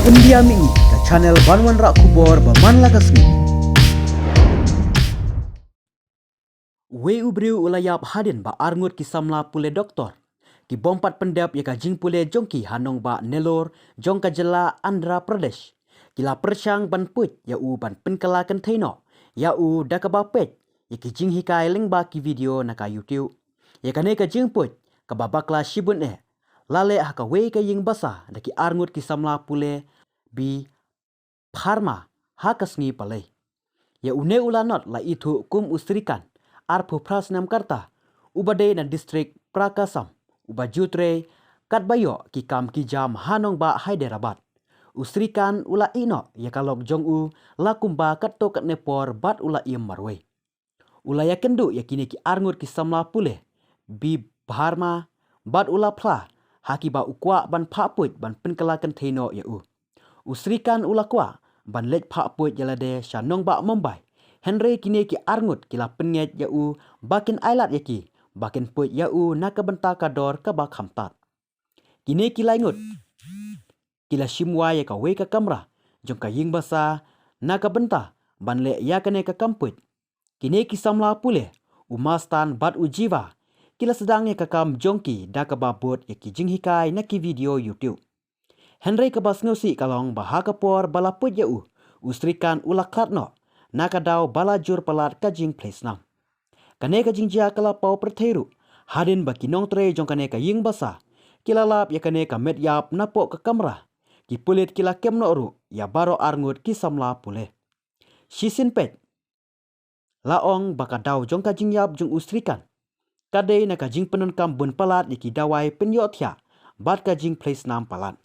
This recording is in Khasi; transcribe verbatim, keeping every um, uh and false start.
India Mih, ka channel ban wanrah khubor ba man la ka sngi. Uwei u briew u la ïap hadien ba arngut ki samla pule doktor, ki bym pat pyndep ïa ka jingpule jong ki ha nongbah Nellore jong ka jylla Andhra Pradesh, ki la pyrshang ban puit ïa u ban pynkylla kynthei noh ïa u da kaba peit ïa ki jinghikai lyngba ki video na ka YouTube. Ïa kane ka jingpuit kaba bakla shibun eh la leh ha kawei ka ïing basa da ki arngut ki samla pule B Bharma ha ka sngi Palei. Ïa une u lanot la ithuh kum u Srikant, arphew phra snem ka rta, uba dei na district Prakasam, uba ju trei katba ïoh ki kam ki jam ha nongbah Hyderabad. U Srikant u la ïeh noh ïa ka lok jong u la kumba katto katne por bad u la im marwei. U la ïakynduh ïa kine ki arngut ki samla pule B Bharma bad u la phla ha kiba u kwah ban phah puit ban pynkylla kynthei noh ïa u. U Srikant u la kwah ban leit phah puit ïa lade sha nongbah Mumbai, hynrei kine ki arngut ki la pynngeit ïa u ba kin ailad ïa ki ba kin puit ïa u na ka bynta ka dor kaba kham tad. Kine ki lai ngut ki la shim wai ïa kawei ka kamra jong ka ïing basa na ka bynta ban leh ïa kane ka kam puit. Kine ki samla pule, u Mastan bad u Jiva, ki la sdang ïa ka kam jong ki da kaba bud ïa ki jinghikai na ki video YouTube. Hynrei kaba sngewsih ka long ba ha ka por ba la puit ïa u, u Srikant u la khlad noh na ka daw ba la jur palat ka jingphlei snam. Kane ka jingjia ka la paw pyrthei ruh hadien ba ki nongtrei jong kane ka ïing basa ki la lap ïa kane ka met ïap napoh ka kamra. Ki pulit ki la kem noh ruh ïa baroh arngut ki samla pule. Shisien peit la ong ba ka daw jong ka jingïap jong u Srikant ka dei na ka jingpyndonkam bun palat ïa ki dawai pynïohthiah bad ka jingphlei snam palat.